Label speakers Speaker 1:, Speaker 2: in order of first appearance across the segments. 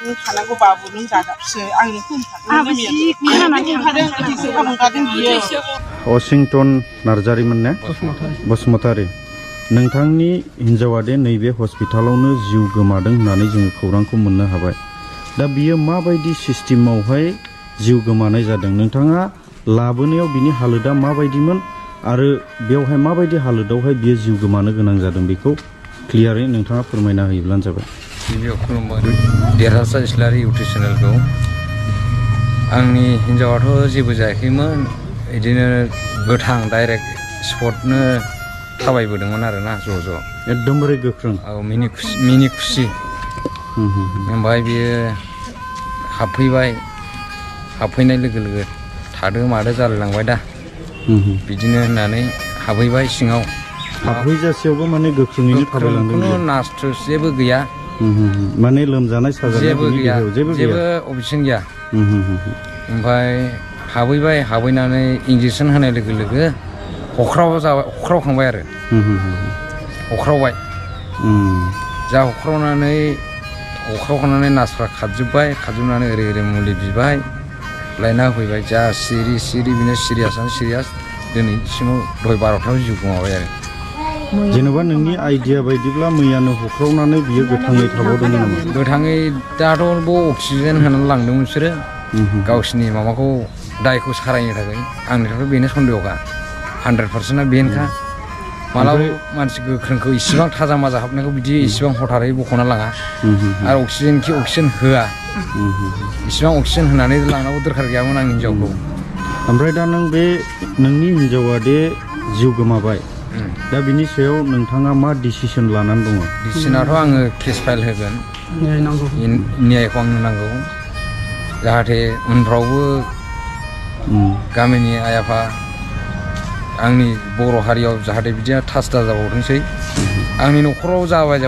Speaker 1: खानांगौ बाबु नों दादाबसो आंनो होनखादों बियो
Speaker 2: असिंटन नार्जारिमोन ने बसुमतारी नोंथांनि हिन्जावा दे नैबे हस्पिटालावनो जिउ गोमादों होननानै जोङो खौरांखौ मोननो हाबाय दा बियो माबायदि सिस्टेमावहाय जिउ गोमानाय जादों नोंथाङा लाबोनायाव बिनि हालोदा माबायदिमोन आरो बेवहाय माबायदि हालोदावहाय बियो जिउ गोमानो गोनां जादों बेखौ क्लियारै नोंथाङा फोरमायना होयोब्लानो जाबाय
Speaker 3: गिबियाव खुलुमबाय देरहासार इस्लारि इउट्रिसनेलखौ आंनि हिन्जावाथ' जेबो जायाखैमोन बिदिनो गोथां डाइरेक्ट स्पटनो थाबायबोदोंमोन आरोना ज'
Speaker 2: एकदमबारे गोख्रों
Speaker 3: औ मिनि खुसि ओमफ्राय बियो हाबफैनाय लोगो लोगो थादो मादो जालायलांबाय दा बिदिनो होननानै हाबहैबाय सिङाव
Speaker 2: हाबहैजासेयावबो माने गोख्रोङैनो थाबायलांदों
Speaker 3: खुनु नास्ट्रुस जेबो गैया
Speaker 2: माने लोमजानाय साजानाय
Speaker 3: जेबो गैया जेबो अबजेक्सन गैया ओमफ्राय हाबहैनानै इंजेक्सन होनाय लोगो लोगो हख्रावखांबाय आरो हख्रावबाय जा हख्रावखांनानै नार्सफ्रा खारजोबनानै ओरै मुलि बिबाय लायना होफैबाय जा सिरि बिनो सिरियास दिनैसिमाव दहाय 12थायाव जिउ गोमाबाय आरो
Speaker 2: जेनेबा नोंनि आइडिया बायदिब्ला मैयानो हख्रावनानै बियो गोथाङै थाबावदोंमोन नामा
Speaker 3: गोथाङै दाथ' अक्सिजेन होनानै लांदोंमोन बिसोरो गावसिनि माबाखौ दायखौ सारायनो थाखाय आंनिथ' बेनो सन्देहखा 100%आ बेनोखा मालाबा मानसि गोख्रोंखौ इसिबां थाजा माजा हाबनायखौ बिदि इसिबां हथारै बख'ना लाङा आरो अक्सिजेन होआ इसिबां अक्सिजेन होनानै लांनांगौ दरखार गैयामोन आंनि हिन्जावखौ
Speaker 2: ओमफ्राय दा नों बे नोंनि हिन्जावा दे जिउ गोमाबाय दा बिनि सायाव नोंथाङा मा डिसिसन लानानै दङ
Speaker 3: डिसिसनाथ' आङो केस फाइल होगोन न्यायखौ आंनो नांगौ जाहाथे उनफ्रावबो गामिनि आइ आफा आंनि बर' हारियाव जाहाथे बिदिया थास दाजाबावथोंसै आंनि न'खराव जाबाय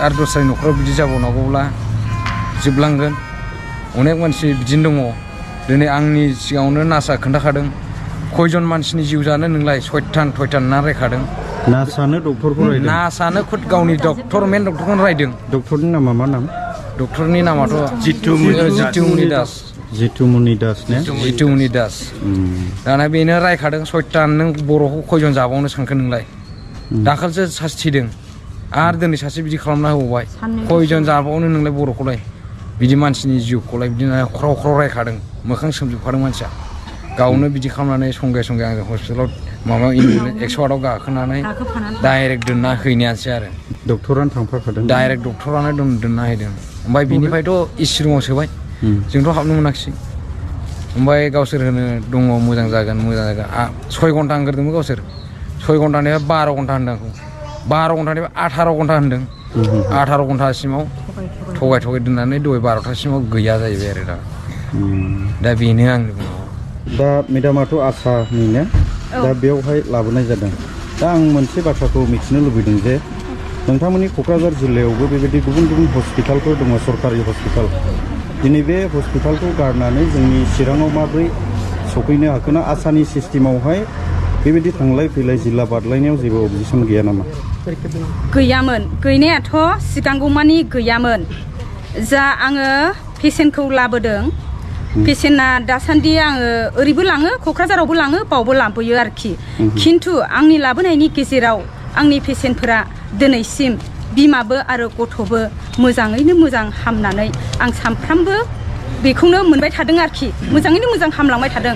Speaker 3: आरो दस्रानि न'खराव बिदि जाबावनांगौब्ला जोबलांगोन अनेक मानसि बिदिनो दङ दिनै आंनि सिगाङावनो नार्सआ खोन्थाखादों खयजन मानसिनि जिउ जानो नोंलाय सयथान ना रायखादों
Speaker 2: नार्सआनो डक्टरखौ रायदों
Speaker 3: नार्सआनो खुद गावनि मेन डक्टरखौनो रायदों
Speaker 2: डक्टरनि नामा मा नाम
Speaker 3: डक्टरनि नामाथ' जितुमुनि दास दाना बेनो रायखादों सयथान नों बर'खौ खयजन जाबावनो सानखो नोंलाय दाखालिसो सासे थैदों आरो दिनै सासे बिदि खालामना होबावबाय खयजन जाबावनो नोंलाय बर'खौलाय बिदि मानसिनि जिउखौलाय बिदिनो ख्राव रायखादों मोखां सोमजोबखादों मानसिया गावनो बिदि खालामनानै संगे आंजों हस्पिटालाव माबा 108आव गाखोनानै डाइरेक्ट दोनना हैनायानोसै आरो
Speaker 2: डक्टरानो थांफाखादों
Speaker 3: डाइरेक्ट डक्टरानो दोनना हैदों ओमफ्राय बिनिफ्रायथ' एसि रुमाव सोबाय जोंथ' हाबनो मोनाखिसै ओमफ्राय गावसोर होनो दङ मोजां जागोन 6 घन्टा होनग्रोदोंमोन गावसोर 6 घन्टानिफ्राय 12 घन्टा होनदों आंखौ 12 घन्टानिफ्राय 18 घन्टा होनदों 18 घन्टासिमाव थगाय दोननानै दहाय 12थासिमाव गैया जाहैबाय आरो दा बेनो आंनि बुंनांगौ
Speaker 2: दा मेडामाथ' आसानि ने दा बेवहाय लाबोनाय जादों दा आं मोनसे बाथ्राखौ मिथिनो लुबैदों जे नोंथांमोननि क'क्राझार जिल्लायावबो बेबायदि गुबुन हस्पिटालफोर दङ सरकारि हस्पिटाल दिनै बे हस्पिटालखौ गारनानै जोंनि चिराङाव माबोरै सफैनो हाखोना आसानि सिस्टेमावहाय बेबायदि थांलाय फैलाय जिल्ला बारलायनायाव जेबो अबजेक्सन गैया नामा
Speaker 4: गैयामोन गैनायाथ' सिगांगौमानि गैयामोन जा आङो पेसेन्टखौ लाबोदों पेसेन्टआ दासान्दि आङो ओरैबो लाङो क'क्राझारावबो लाङो बावबो लाबोयो आरोखि खिन्थु आंनि लाबोनायनि गेजेराव आंनि पेसेन्टफोरा दिनैसिम बिमाबो आरो गथ'बो मोजाङैनो मोजां हामनानै आं सानफ्रामबो बेखौनो मोनबाय थादों आरोखि मोजाङैनो मोजां हामलांबाय थादों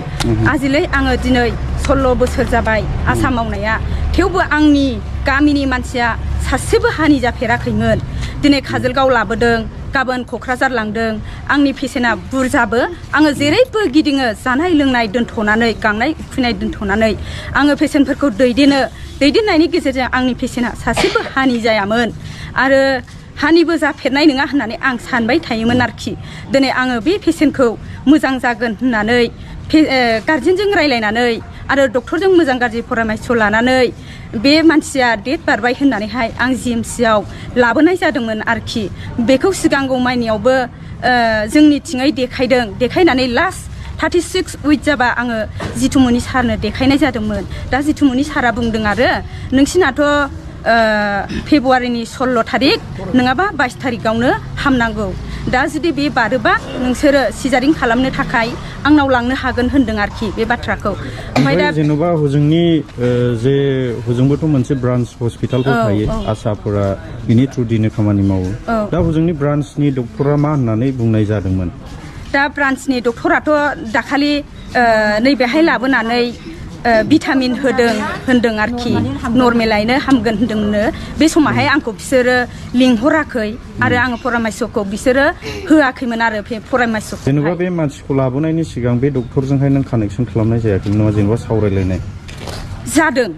Speaker 4: आजिलै आङो दिनै 16 बोसोर जाबाय आसा मावनाया थेवबो आंनि गामिनि मानसिया सासेबो हानि जाफेराखैमोन दिनै काजलगाव लाबोदों गाबोन क'क्राझार लांदों आंनि पेसेन्टआ बुरजाबो आङो जेरैबो गिदिङो जानाय लोंनाय दोनथ'नानै गांनाय उखैनाय दोनथ'नानै आङो पेसेन्टफोरखौ दैदेननायनि गेजेरजों आंनि पेसेन्टआ सासेबो हानि जायामोन आरो हानिबो जाफेरनाय नङा होननानै आं सानबाय थायोमोन आरोखि दिनै आङो बे पेसेन्टखौ मोजां जागोन होननानै गार्जेनजों रायलायनानै आरो डक्टरजों मोजां गाज्रि परामर्श लानानै बे मानसिया डेट बारबाय होननानैहाय आं जिएमसिआव लाबोनाय जादोंमोन आरोखि बेखौ सिगांगौमानियावबो जोंनिथिङै देखायनानै लास्ट 36 उइक जाबा आङो जितुमनि सारनो देखायनाय जादोंमोन दा जितुमनि सारा बुंदों आरो नोंसिनाथ' फेब्रुवारिनि 16 थारिख नङाबा 22 थारिखआवनो हामनांगौ दा जुदि बे बारोबा नोंसोरो सिजारिं खालामनो थाखाय आंनाव लांनो हागोन होनदों आरोखि बे बाथ्राखौ ओमफ्राय दा
Speaker 2: जेन'बा हजोंनि जे हजोंबोथ' मोनसे ब्रान्स हस्पिटालफोर थायो आसाफोरा बिनि थ्रुदिनो खामानि मावो दा हजोंनि ब्रान्सनि डक्टरा मा होननानै बुंनाय जादोंमोन
Speaker 4: दा ब्रान्सनि डक्टराथ' दाखालि नैबेहाय लाबोनानै भिटामिन होनदों आरोखि नर्मेलायनो हामगोन होनदोंनो बे समावहाय आंखौ बिसोरो लिंहराखै आरो आङो परामर्शखौ बिसोरो होआखैमोन आरो परामर्शखौ
Speaker 2: जेनेबा बे मानसिखौ लाबोनायनि सिगां बे डक्टरजोंहाय नों कानेक्सन खालामनाय जायाखैमोन नामा जेनेबा सावरायलायनाय
Speaker 4: जादों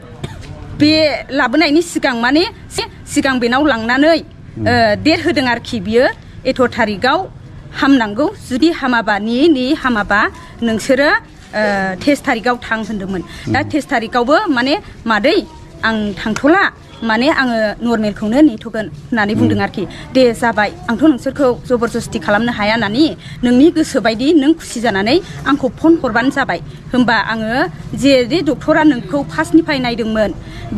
Speaker 4: बे लाबोनायनि सिगां माने सिगां बेनाव लांनानै डेट होदों आरोखि बियो एथ' थारिखआव हामनांगौ जुदि हामाबा हामाबा नोंसोरो 13 थारिखआव थां होनदोंमोन दा 13 थारिखआवबो माने मादै आं थांथ'ला माने आङो नर्मेलखौनो नेथ'गोन होननानै बुंदों आरोखि दे जाबाय आंथ' नोंसोरखौ जबरदस्ति खालामनो हाया नानि नोंनि गोसो बायदि नों खुसि जानानै आंखौ फन हरबानो जाबाय होमबा आङो जे डक्टरा नोंखौ फार्स्टनिफ्राय नायदोंमोन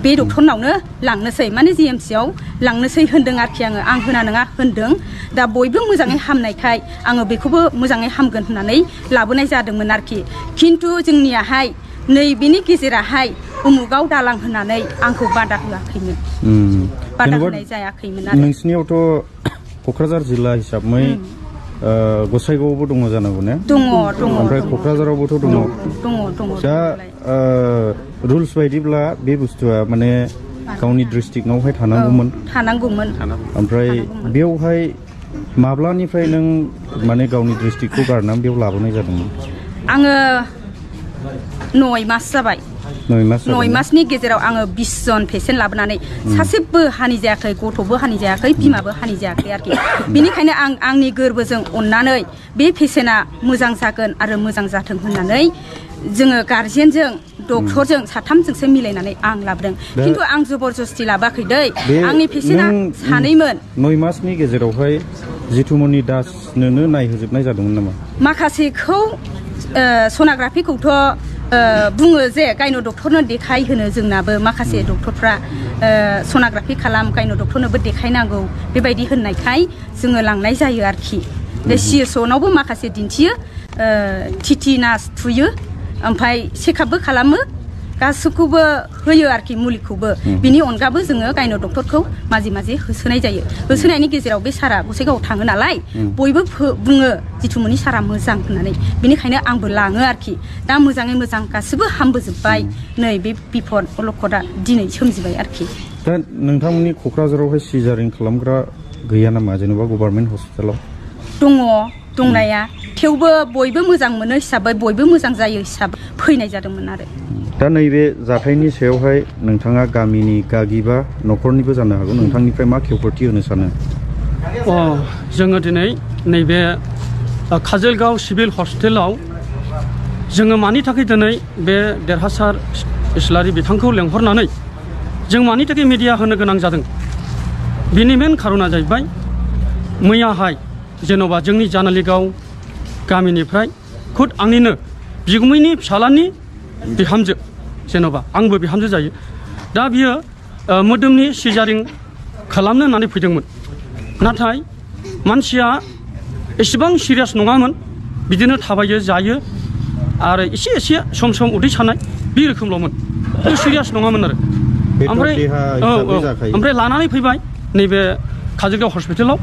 Speaker 4: बे डक्टरनावनो लांनोसै माने GMC-आव लांनोसै होनदों आरोखि आं होना नङा होनदों दा बयबो मोजाङै हामनायखाय आङो बेखौबो मोजाङै हामगोन होननानै लाबोनाय जादोंमोन आरोखि खिन्थु जोंनियाहाय नैबेनि गेजेराहाय उमुगाव दालां होननानै आंखौ बादा होआखैमोन बादा होनाय जायाखैमोन आरो
Speaker 2: नोंसिनियावथ' क'क्राझार जिल्ला हिसाबै गसाइगावआवबो दङ जानांगौ ने
Speaker 4: दङ
Speaker 2: ओमफ्राय क'क्राझारावबोथ' दङ दा रुल्स बायदिब्ला बे बुस्थुआ माने गावनि डिस्ट्रिक्टआवहाय थानांगौमोन ओमफ्राय बेवहाय माब्लानिफ्राय नों माने गावनि डिस्ट्रिक्टखौ गारनानै बेयाव लाबोनाय जादोंमोन
Speaker 4: आङो 9 मास जाबाय 9 मासनि गेजेराव आङो 20 जन पेसेन्ट लाबोनानै सासेबो हानि जायाखै गथ'बो हानि जायाखै बिमाबो हानि जायाखै आरोखि बेनिखायनो आं आंनि गोरबोजों अननानै बे पेसेन्टआ मोजां जागोन आरो मोजां जाथों होननानै जोङो गार्जेनजों डक्टरजों साथामजोंसो मिलायनानै आं लाबोदों खिन्थु आं जबरदस्ति लाबोआखै दै आंनि पेसेन्टआ सानैमोन
Speaker 2: 9 मासनि गेजेरावहाय जितुमनि दासनोनो नायहोजोबनाय जादोंमोन नामा
Speaker 4: माखासेखौ सनाग्राफिखौथ' बुङो जे गायन' डक्टरनो देखायहोनो जोंनाबो माखासे डक्टरफ्रा सनाग्राफि खालाम गायन' डक्टरनोबो देखायनांगौ बेबायदि होननायखाय जोङो लांनाय जायो आरोखि बे CSO-नावबो माखासे दिन्थियो TT नार्स थुयो ओमफ्राय चेकआपबो खालामो गासैखौबो होयो आरोखि मुलिखौबो बिनि अनगाबो जोङो गायन' डक्टरखौ माजे माजे होसोनाय जायो होसोनायनि गेजेराव बे सारा गसाइगावआव थाङो नालाय बयबो बुङो जितुमनि सारा मोजां होननानै बेनिखायनो आंबो लाङो आरोखि दा मोजाङै मोजां गासिबो हामबोजोब्बाय नै बे बिपद अलखदा दिनै सोमजिबाय आरोखि
Speaker 2: दा नोंथांमोननि क'क्राझारावहाय सिजारिं खालामग्रा गैया नामा जेनेबा गभर्नमेन्ट हस्पिटालाव
Speaker 4: दङ दंनाया थेवबो बयबो मोजां मोनो हिसाबै बयबो मोजां जायो हिसाबै फैनाय जादोंमोन आरो
Speaker 2: दा नैबे जाथायनि सायावहाय नोंथाङा गामिनि गागिबा न'खरनिबो जानो हागौ नोंथांनिफ्राय मा खेवफोरथि होनो सानो
Speaker 5: जोङो दिनै नैबे काजलगाव सिभिल हस्पिटालाव जोङो मानि थाखाय दिनै बे देरहासार इस्लारि बिथांखौ लेंहरनानै जों मानि थाखाय मिडिया होनो गोनां जादों बिनि मेन खारना जाहैबाय मैयाहाय जेन'बा जोंनि जानालिगाव गामिनिफ्राय खुद आंनिनो बिगुमैनि फिसालानि बिहामजो जेन'बा आंबो बिहामजो जायो दा बियो मोदोमनि सिजारिं खालामनो होननानै फैदोंमोन नाथाय मानसिया एसेबां सिरियास नङामोन बिदिनो थाबायो जायो आरो एसे सम सम उदै सानाय बे रोखोमल'मोन सिरियास नङामोन आरो ओमफ्राय लानानै फैबाय नैबे काजलगाव हस्पिटालाव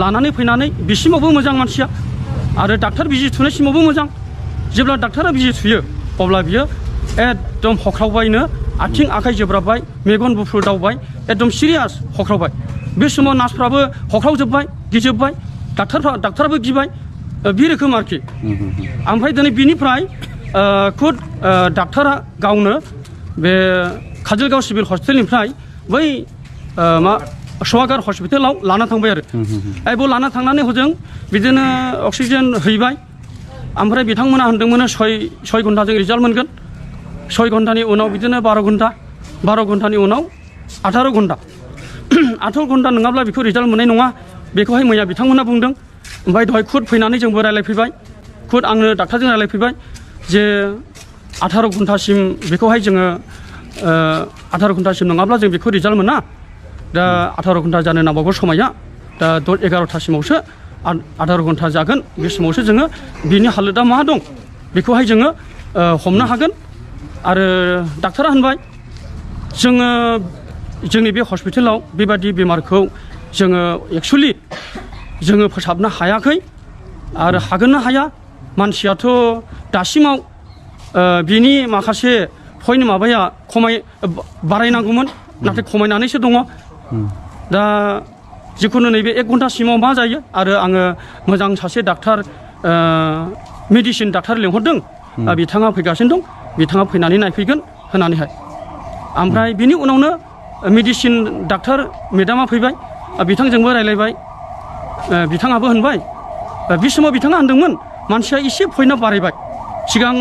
Speaker 5: लानानै फैनानै बिसिमावबो मोजां मानसिया आरो डाक्टार बिजि थुनायसिमावबो मोजां जेब्ला डाक्टारा बिजि थुयो अब्ला बियो एकदम हख्रावबायनो आथिं आखाइ जोब्राबबाय मेगन गुफुर दावबाय एकदम सिरियास हख्रावबाय बे समाव नार्सफ्राबो हख्रावजोब्बाय गिजोब्बाय डाक्टाराबो गिबाय बे रोखोम आरोखि ओमफ्राय दिनै बिनिफ्राय खुद डाक्टारा गावनो बे काजलगाव सिभिल हस्पिटालनिफ्राय बै सवागार हस्पिटालाव लाना थांबाय आरो बेयाव लाना थांनानै हजों बिदिनो अक्सिजेन हैबाय ओमफ्राय बिथांमोना होनदोंमोन 6 घन्टाजों रिजाल्ट मोनगोन 6 घन्टानि उनाव बिदिनो 12 घन्टानि उनाव 18 घन्टा 18 घन्टा नङाब्ला बेखौ रिजाल्ट मोननाय नङा बेखौहाय मैया बिथांमोना बुंदों ओमफ्राय दहाय खुद फैनानै जोंबो रायलायफैबाय खुद आंनो डाक्टारजों रायलायफैबाय जे 18 घन्टासिम बेखौहाय जोङो 18 घन्टासिम नङाब्ला जों बेखौ रिजाल्ट मोना दा 18 घन्टा जानो नांबावगौ समाया दा 10-11थासिमावसो आधा घन्टा जागोन बे समावसो जोङो बिनि हालोदा मा दं बेखौहाय जोङो हमनो हागोन आरो डाक्टारा होनबाय जोङो जोंनि बे हस्पिटालाव बेबादि बेमारखौ जोङो एक्चुअलि जोङो फोसाबनो हायाखै आरो हागोन ना हाया मानसियाथ' दासिमाव बिनि माखासे पइन्ट माबाया बारायनांगौमोन नाथाय खमायनानैसो दङ दा जिखुनु नैबे 1 घन्टासिमाव मा जायो आरो आङो मोजां सासे डाक्टार मेडिसिन डाक्टार लिंहरदों बिथाङा फैगासिनो दं बिथाङा फैनानै नायफैगोन होननानैहाय ओमफ्राय बिनि उनावनो मेडिसिन डाक्टार मेडामा फैबाय बिथांजोंबो रायलायबाय बिथाङाबो होनबाय बे समाव बिथाङा होनदोंमोन मानसिया एसे पइन्टआ बारायबाय सिगां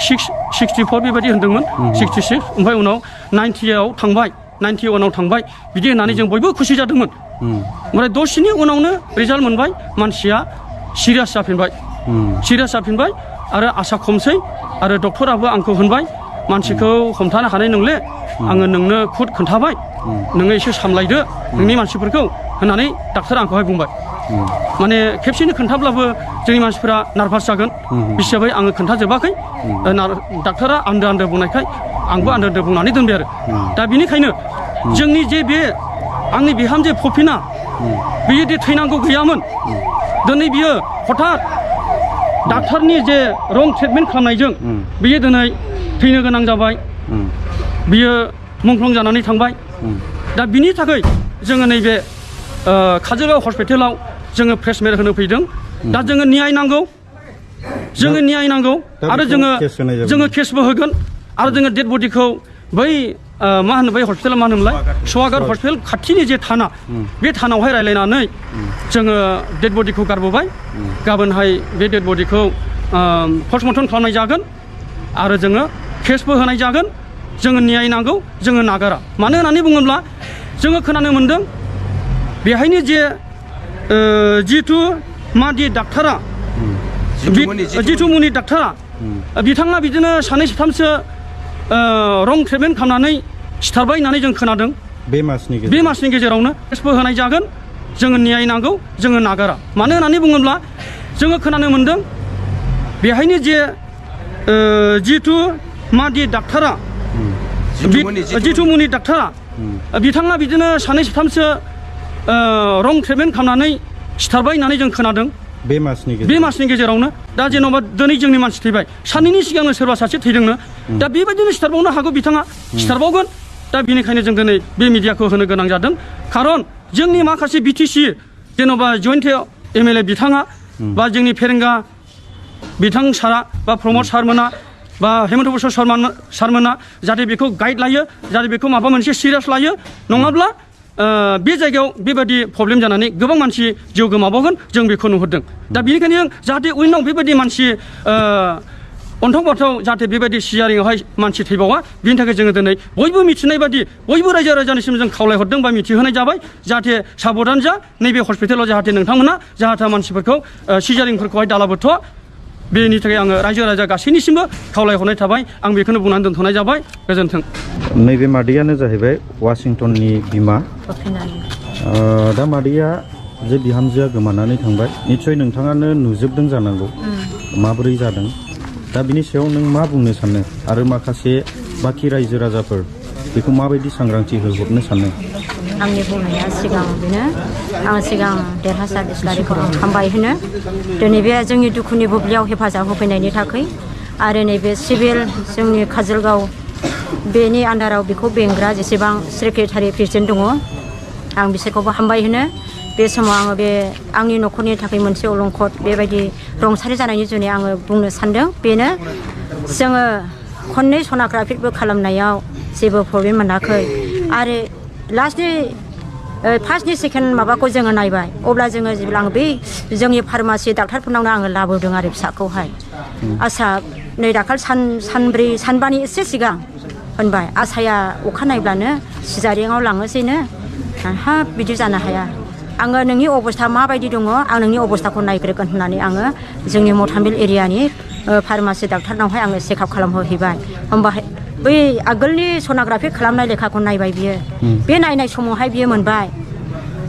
Speaker 5: 64 बेबायदि होनदोंमोन 66 ओमफ्राय उनाव 90आव थांबाय 91आव थांबाय बिदि होननानै जों बयबो खुसि जादोंमोन ओमफ्राय दसेनि उनावनो रिजाल्ट मोनबाय मानसिया सिरियास जाफिनबाय आरो आसा खमसै आरो डक्टराबो आंखौ होनबाय मानसिखौ हमथानो हानाय नंले आङो नोंनो खुद खोन्थाबाय नोङो एसे सामलायदो नोंनि मानसिफोरखौ होननानै डाक्टारा आंखौहाय बुंबाय माने खेबसेनो खोन्थाब्लाबो जोंनि मानसिफोरा नार्भास जागोन हिसाबै आङो खोन्थाजोबाखै डाक्टारा आन्दो बुंनायखाय आंबो आन्दो बुंनानै दोनबाय आरो दा बेनिखायनो जोंनि जे बे आंनि बिहामजो फफिना बियो दि थैनांगौ गैयामोन दिनै बियो हठात डाक्टारनि जे रं ट्रिटमेन्ट खालामनायजों बियो दिनै थैनो गोनां जाबाय बियो मुंख्लं जानानै थांबाय दा बिनि थाखाय जोङो नैबे काजलगाव हस्पिटालाव जोङो प्रेसमेट होनो फैदों दा जोङो न्याय नांगौ आरो जोङो केसबो होगोन आरो जोङो डेड बडिखौ बै मा होनो बै हस्पिटाला मा होनोमोनलाय सवागार हस्पिटाल खाथिनि जे थाना बे थानावहाय रायलायनानै जोङो डेड बडिखौ गारबोबाय गाबोनहाय बे डेड बडिखौ पस्टमर्टम खालामनाय जागोन आरो जोङो केसबो होनाय जागोन जोङो न्याय नांगौ जोङो नागारा मानो होननानै बुङोब्ला जोङो खोनानो मोन्दों बेहायनो जे जितु मादि डाक्टारा जितुमुनि डाक्टारा बिथाङा बिदिनो सानै साथामसो रं ट्रिटमेन्ट खालामनानै सिथारबाय होननानै जों खोनादों बे मासनि गेजेरावनो केसबो होनाय जागोन जोङो न्याय नांगौ जोङो नागारा मानो होननानै बुङोब्ला जोङो खोनानो मोन्दों बेहायनो जे जितु मादि डाक्टारा जितुमुनि डाक्टारा बिथाङा बिदिनो सानै साथामसो रं ट्रिटमेन्ट खालामनानै सिथारबाय होननानै जों खोनादों बे मासनि गेजेरावनो दा जेन'बा दिनै जोंनि मानसि थैबाय सानैनि सिगांनो सोरबा सासे थैदोंनो दा बेबायदिनो सिथारबावनो हागौ बिथाङा सिथारबावगोन दा बेनिखायनो जों दिनै बे मिडियाखौ होनो गोनां जादों खारन जोंनि माखासे बिटिसि जेन'बा जयन्त एमएलए बिथाङा बा जोंनि फेरेंगा बिथां सारा बा प्रमद सारमोना बा हेमन्त बसर सारमोना जाहाथे बेखौ गाइड लायो जाहाथे बेखौ माबा मोनसे सिरियास लायो नङाब्ला बे जायगायाव बेबायदि प्रब्लेम जानानै गोबां मानसि जिउ गोमाबावगोन जों बेखौ नुहुरदों दा बेनिखायनो जाहाथे उनाव बेबायदि मानसि अन्थाव बाथाव जाहाथे बेबायदि सिजारिङावहाय मानसि थैबावा बिनि थाखाय जोङो दिनै बयबो मिथिनाय बादि बयबो रायजो राजानिसिम जों खावलायहरदों बा मिथिहोनाय जाबाय जाहाथे साबधान जा नैबे हस्पिटालाव जाहाथे नोंथांमोना जाहाथे मानसिफोरखौ सिजारिंफोरखौहाय दालाबोथ' बेनि थाखाय आङो रायजो राजा गासैनिसिमबो खावलायहरनाय थाबाय आं बेखौनो बुंनानै दोनथ'नाय जाबाय गोजोन्थों
Speaker 2: नैबे मादैयानो जाहैबाय वाशिंटननि बिमा दा मादैया जे बिहामजोआ गोमानानै थांबाय निस्सय नोंथाङानो नुजोबदों जानांगौ माबोरै जादों दा बिनि सायाव नों मा बुंनो सानो आरो माखासे बाखि रायजो राजाफोर बेखौ माबायदि सांग्रांथि होहरनो सानो
Speaker 6: आंनि बुंनाया सिगां बेनो आं सिगां देरहासार इस्लारिखौ आं हामबाय होनो दिनै बे जोंनि दुखुनि बुब्लियाव हेफाजाब होफैनायनि थाखाय आरो नैबे सिभिल जोंनि काजलगाव बेनि आन्दाराव बेखौ बेंग्रा जेसेबां सेक्रेटारि प्रेसिडेन्ट दङ आं बिसोरखौबो हामबाय होनो बे समाव आङो बे आंनि न'खरनि थाखाय मोनसे अलंखद बेबायदि रंसारि जानायनि जुनै आङो बुंनो सानदों बेनो जोङो खननै सनाग्राफिबो खालामनायाव जेबो प्रब्लेम मोनाखै आरो लास्टनि फार्स्टनि सेकेन्ड माबाखौ जोङो नायबाय अब्ला जोङो जेब्ला आं बै जोंनि फार्मासि डाक्टारफोरनावनो आङो लाबोदों आरो फिसाखौहाय आसा नै दाखालि सानब्रै सानबानि एसे सिगां होनबाय आसाया अखा नायब्लानो सिजारिङाव लाङोसैनो हाब बिदि जानो हाया आङो नोंनि अबस्था माबायदि दङ आं नोंनि अबस्थाखौ नायग्रोगोन होननानै आङो जोंनि मथामिल एरियानि फार्मासि डाक्टारनावहाय आङो चेकआप खालामहोहैबाय होमबाहाय बै आगोलनि सनाग्राफि खालामनाय लेखाखौ नायबाय बियो बे नायनाय समावहाय बियो मोनबाय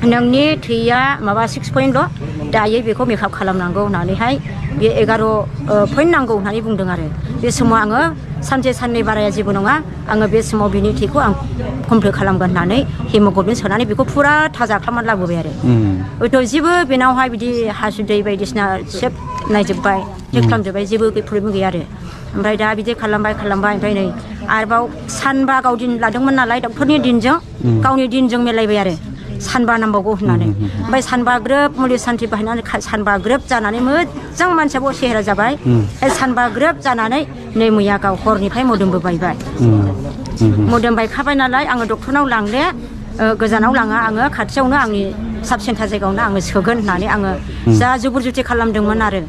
Speaker 6: नोंनि थैया माबा 6 पॉइन्टल' दायो बेखौ मेकआप खालामनांगौ होननानैहाय बे 11 पॉइन्ट नांगौ होननानै बुंदों आरो बे समाव आङो सानसे साननै बाराया जेबो नङा आङो बे समाव बिनि थैखौ आं कमप्लिट खालामगोन होननानै हेमोग्लबिन सोनानै बेखौ फुरा थाजा खालामनानै लाबोबाय आरो हयथ' जेबो बेनावहाय बिदि हासुदै बायदिसिना सोब नायजोब्बाय चेक खालामजोब्बाय जेबो प्रब्लेम गैया आरो ओमफ्राय दा बिदि खालामबाय ओमफ्राय नै आरोबाव सानबा गाव दिन लादोंमोन नालाय डक्टरनि दिनजों गावनि दिनजों मिलायबाय आरो सानबा नांबावगौ होननानै ओमफ्राय सानबा ग्रोब मुलि सान्थि बाहायनानै सानबा ग्रोब जानानै मोजां मानसियाबो सेहेरा जाबाय सानबा ग्रोब जानानै नै मैया गाव हरनिफ्राय मोदोमबो बायबाय मोदोम बायखाबाय नालाय आङो डक्टरनाव लांले गोजानाव लाङा आङो खाथियावनो आंनि साब सेन्टार जायगायावनो आङो सोगोन होननानै आङो जा जुबुर जुथि खालामदोंमोन आरो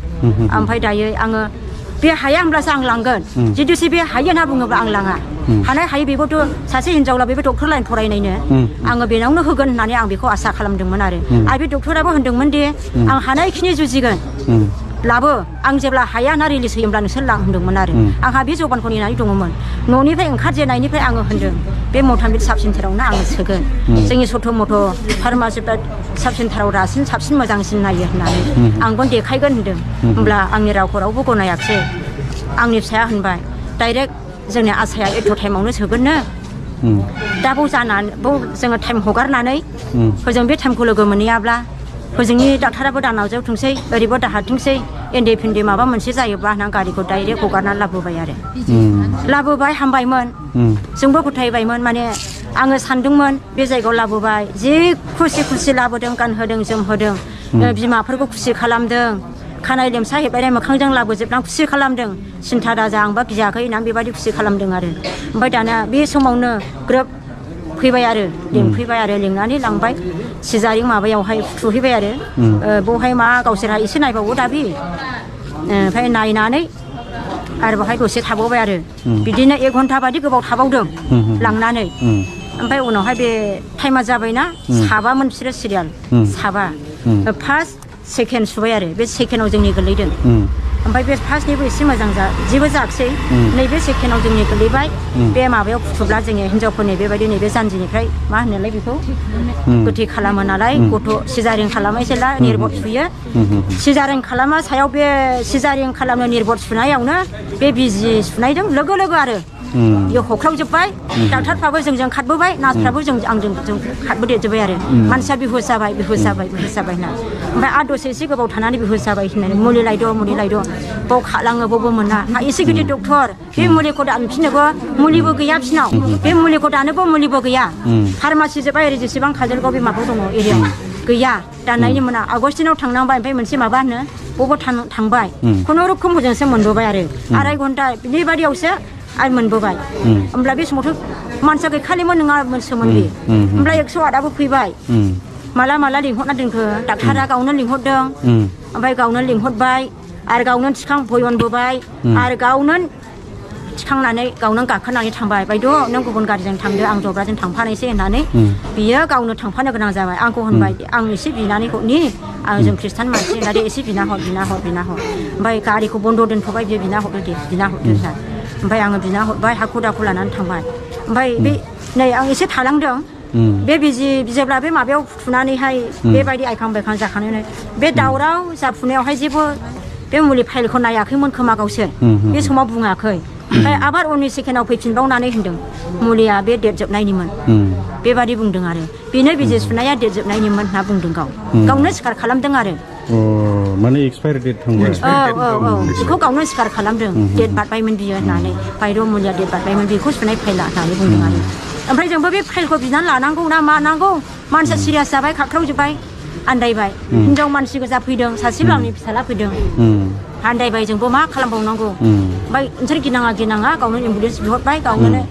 Speaker 6: ओमफ्राय दायो आङो बे हाया होनब्लासो आं लांगोन जुदिसो बे हायो होनना बुङोब्ला आं लाङा हानाय हायो बेखौथ' सासे हिनजावला बेबो डक्टर लाइन फरायनायनो आङो बेनावनो होगोन होननानै आं बेखौ आसा खालामदोंमोन आरो बे डक्टराबो होनदोंमोन दि आं हानायखिनि जुजिगोन लाबो आं जेब्ला हाया ना रिलिज होयोब्ला नोंसोर लां होनदोंमोन आरो आंहा बे जबानखौ नेनानै दङमोन न'निफ्राय ओंखारजेननायनिफ्राय आङो होनदों बे मथामबिल साब सेन्टारावनो आङो सोगोन जोंनि सथ' मथ' फार्मासि साब सेन्टाराव साबसिन मोजांसिन नायो होननानै आंबो देखायगोन होनदों होमब्ला आंनि रावखौ रावबो गनायाखिसै आंनि फिसाया होनबाय डाइरेक्ट जोंनि आसाया एथ' टाइमावनो सोगोननो दा बाव जानानै बाव जोङो टाइम हगारनानै होजों बे टाइमखौ लोगो मोनहैयाब्ला होजोंनि डाक्टाराबो दा नाजावथोंसै ओरैबो दाहारथोंसै एन्डे फिन्डे माबा मोनसे जायोब्ला होननानै गारिखौ डाइरेक्ट हगारनानै लाबोबाय आरो लाबोबाय हामबायमोन जोंबो फोथायबायमोन माने आङो सानदोंमोन बे जायगायाव लाबोबाय जि खुसि लाबोदों गानहोदों जोमहोदों बिमाफोरखौ खुसि खालामदों खानाय लेमसा हेबलायनाय मोखांजों लाबोजोबनानै खुसि खालामदों सिन्था दाजा आंबा गियाखै होननानै बेबायदि खुसि खालामदों आरो ओमफ्राय दाना बे समावनो ग्रोब फैबाय आरो लिंफैबाय आरो लिंनानै लांबाय सिजारिं माबायावहाय फुथुहैबाय आरो बेवहाय मा गावसोरहा एसे नायबावो दाबि ओमफ्राय नायनानै आरो बेवहाय दसे थाबावबाय आरो बिदिनो 1 घन्टा बादि गोबाव थाबावदों लांनानै ओमफ्राय उनावहाय बे टाइमा जाबायना साबामोन बिसोरो सिरियाल साबा फार्स्ट सेकेन्ड सुबाय आरो बे सेकेन्डआव जोंनि गोलैदों ओमफ्राय बे फार्स्टनिबो एसे मोजां जेबो जायाखिसै नैबे सेकेन्डआव जोंनि गोलैबाय बे माबायाव फुथुब्ला जोङो हिनजावफोरनि बेबायदि नैबे जानजिनिफ्राय मा होनोलाय बेखौ गोथै खालामो नालाय गथ' सिजारिं खालामो जेला निर्बट सुयो सिजारिं खालामा सायाव बे सिजारिं खालामनो निर्बट सुनायावनो बे बिजि सुनायजों लोगो आरो बेयो हख्रावजोब्बाय डाक्टारफ्राबो जोंजों खारबोबाय नार्सफ्राबो आंजों खारबोदेरजोब्बाय आरो मानसिया बिहुस जाबाय होनना ओमफ्राय आरो दसे एसे गोबाव थानानै बिहुस जाबाय होननानै मुलि लायद' बाव खालाङो बावबो मोना एसे गिदिर डक्टर बे मुलिखौ दानफिननोबो मुलिबो गैया बिसिनाव बे मुलिखौ दानोबो मुलिबो गैया फार्मासि जोब्बाय ओरै जेसेबां काजलगाव बे माबायाव दङ एरियायाव गैया दाननायनि मोना आगस्टिनाव थांनांबाय ओमफ्राय मोनसे माबा होनो बबाव थांबाय खुनुरुखुम हजोंसो मोनबोबाय आरो 2.5 घन्टा बेबादियावसो आरो मोनबोबाय होमब्ला बे समावथ' मानसिया गैखालिमोन नङामोनसोमोन बे होमब्ला 108आबो फैबाय माला लिंहरना दोनखो डाक्टारा गावनो लिंहरदों ओमफ्राय गावनो लिंहरबाय आरो गावनो भयनबोबाय आरो गावनो थिखांनानै गावनो गाखोनानै थांबाय बायद' नों गुबुन गारिजों थांदो आं जब्राजों थांफानोसै होननानै बियो गावनो थांफानो गोनां जाबाय आंखौ होनबाय आं एसे बिनानै हरनि जों खृष्टान मानसि होननानै एसे बिना हर ओमफ्राय गारिखौ बन्द' दोनथ'बाय बियो बिना हरदो होनना ओमफ्राय आङो बिना हरबाय हाखु दाखु लानानै थांबाय ओमफ्राय बे नै आं एसे थालांदों बे बिजि जेब्ला बे माबायाव फुनानैहाय बेबायदि आइखां बायखां जाखानानै बे दावराव जाफुनायावहाय जेबो बे मुलि फाइलखौ नायाखैमोन खोमा गावसोर बे समाव बुङाखै ओमफ्राय आबार उननि सेकेन्डआव फैफिनबावनानै होनदों मुलिया बे डेट जोबनायनिमोन बेबादि बुंदों आरो बेनो बिजि सुनाया डेट जोबनायनिमोन होनना बुंदों गावनो सिखार खालामदों आरो
Speaker 2: माने एक्सपायरि डेट थांबाय
Speaker 6: औ बेखौ गावनो सिखार खालामदों डेट बारबायमोन बियो होननानै बायद' मुलिया डेट बारबायमोन बेखौ सुनाय फाइला होननानै बुंदों आरो ओमफ्राय जोंबो बे फाइलखौ बिनानै लानांगौ ना मा नांगौ मानसिया सिरियास जाबाय खाख्रावजोब्बाय आन्दायबाय हिनजाव मानसि गोजा फैदों सासेबो आंनि फिसाला फैदों आन्दायबाय जोंबो मा खालामबावनांगौ ओमफ्राय नोंसोर गिनाङा गावनो एम्बुलेन्स बिहरबाय गावनो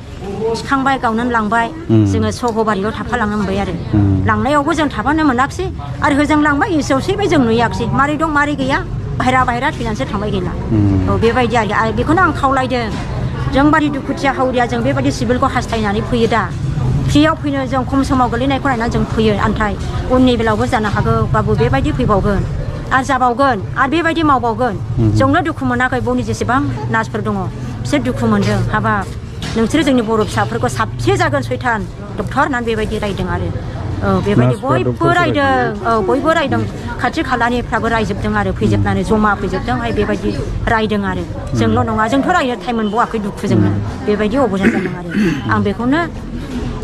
Speaker 6: थिखांबाय गावनो लांबाय जोङो सहबारियाव थाफालांनो मोनबाय आरो लांनायावबो जों थाफानो मोनाखिसै आरो होजों लांबाय इसेयाव सैबाय जों नुयाखिसै मारै दं मारै गैया बाहेरा थैनानैसो थांबाय गैला औ बेबायदि आरो बेखौनो आं खावलायदों जों बादि दुखुथिया हावरिया जों बेबायदि सिभिलखौ हास्थायनानै फैयो दा फ्रियाव फैनो जों खम समाव गोलैनायखौ नायनानै जों फैयो नाथाय उननि बेलायावबो जानो हागौ बाबु बेबायदि फैबावगोन आरो जाबावगोन आरो बेबायदि मावबावगोन जोंनो दुखु मोनाखै बौनि जेसेबां नार्सफोर दङ बिसोर दुखु मोनदों हाबाब नोंसोरो जोंनि बर' फिसाफोरखौ साबसे जागोन सैथान डक्टर होननानै बेबायदि रायदों आरो बेबायदि बयबो रायदों बयबो रायदों खाथि खालानिफ्राबो रायजोबदों आरो फैजोबनानै जमा फैजोबदों बेबायदि रायदों आरो जोंल' नङा जोंथ' रायनो टाइम मोनबावाखै दुखुजोंनो बेबायदि अबस्था जादों आरो आं बेखौनो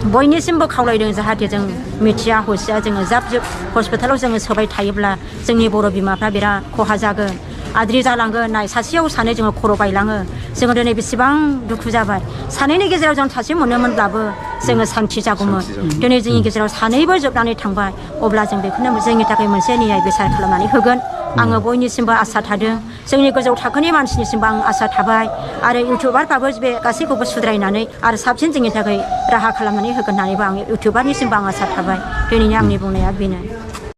Speaker 6: बयनिसिमबो खावलायदों जाहाथे जों मिथिया हसिया जोङो जाब जुब हस्पिटालाव जोङो सोबाय थायोब्ला जोंनि बर' बिमाफ्रा बिराद खहा जागोन आद्रि जालांगोन नाय सासेयाव सानै जोङो खर' बायलाङो जोङो दिनै बेसेबां दुखु जाबाय सानैनि गेजेराव जों सासे मोनोमोनब्लाबो जोङो सान्थि जागौमोन दिनै जोंनि गेजेराव सानैबो जोबनानै थांबाय अब्ला जों बेखौनो जोंनि थाखाय मोनसे न्याय बिसार खालामनानै होगोन आङो बयनिसिमबो आसा थादों जोंनि गोजौ थाखोनि मानसिनिसिमबो आं आसा थाबाय आरो इउटुबारफ्राबो बे गासैखौबो सुद्रायनानै आरो साबसिन जोंनि थाखाय राहा खालामनानै होगोन होननानैबो आं इउटुबारनिसिमबो आं आसा थाबाय दिनैनि आंनि बुंनाया बेनो